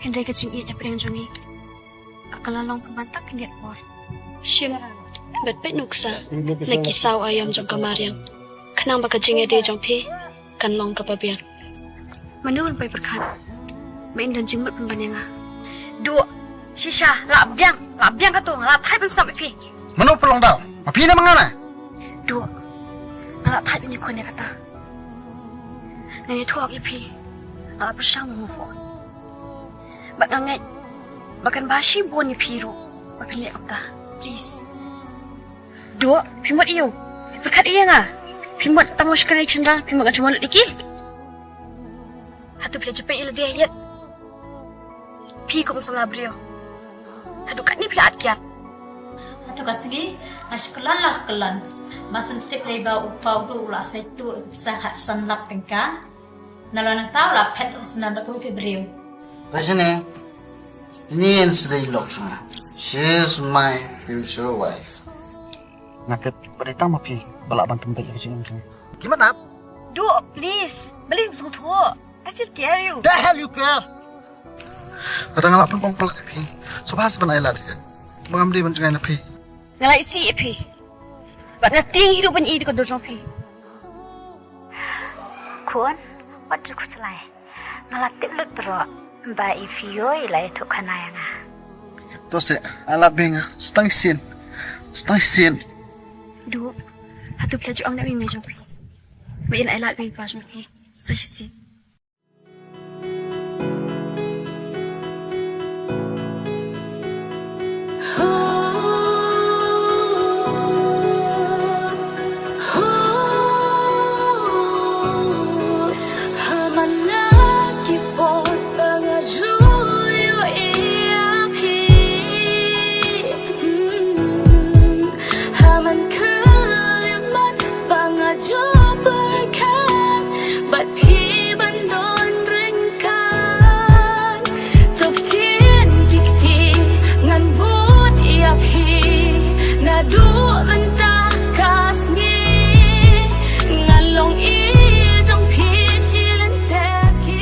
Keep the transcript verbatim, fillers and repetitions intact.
Dei ka jingïeit hapdeng jong ngi ka ka la long pynban tang khyndiat por. Shim bad peit nuksa na ki saw aïom jong ka mariang, khnang ba ka jingïadei jong phi kan long kaba biang. Mano ban pyrkhat ba in don jingmut pynban ïa nga? Duh, shisha, lah biang, lah biang kato, nga lah thait ban sngap ïa phi. Mano pynlong daw? Ma phi ne ma nga ne? Duh, nga lah thait ban ïakhun ïa kata. Ngan ïathuh ïa phi, nga lah pyrshang ban move on. Bad nga ngeit ba kan bha shibun ïa phi ruh ba phin leh kumta. Please. Duh, phi mut ïa u? Pyrkhat ïa nga. Phi mut tang u shkri chynra, phi mut nga jumon lut ïa ki. Hato phi la jepit ïa lade ïa phi kum samla briew? Haduh katne phi la at kiad? Hato ka sngi nga shu kyllan la kyllan. Ma sngewtip lei ba u pa u duh u la sei tu sa khat san lak tyngka. Na la nang tau la phet u snan da kawei ka briew. Ka shane ni en sdei lok shnga. She is my future wife. Nga tip ba dei tang ma phi ba lah ban pynbeit ïa ka jingim jong. Ki mat ap. Duh, please. Balei sngewthuh? I still care you. The hell you care? Lada nga lah pynbong pala ïa phi, sngewbha sa ban ai lad ïa. Ba ngam dei ban jngai na phi. Nga la isih ïa phi. Bad nga tieng hi ruh ban ïoh ïa ka dur jong phi. Khun, wat ju khuslai. Nga la tip lut baroh ba i phi ïoh i la ïathuh khana ïa nga. To se, ai lad bad nga. Stang sien. Stang sien. Duh, hato phi la ju ong na i mei jong phi ba in ai lad bad i pa jong phi? Stang sien.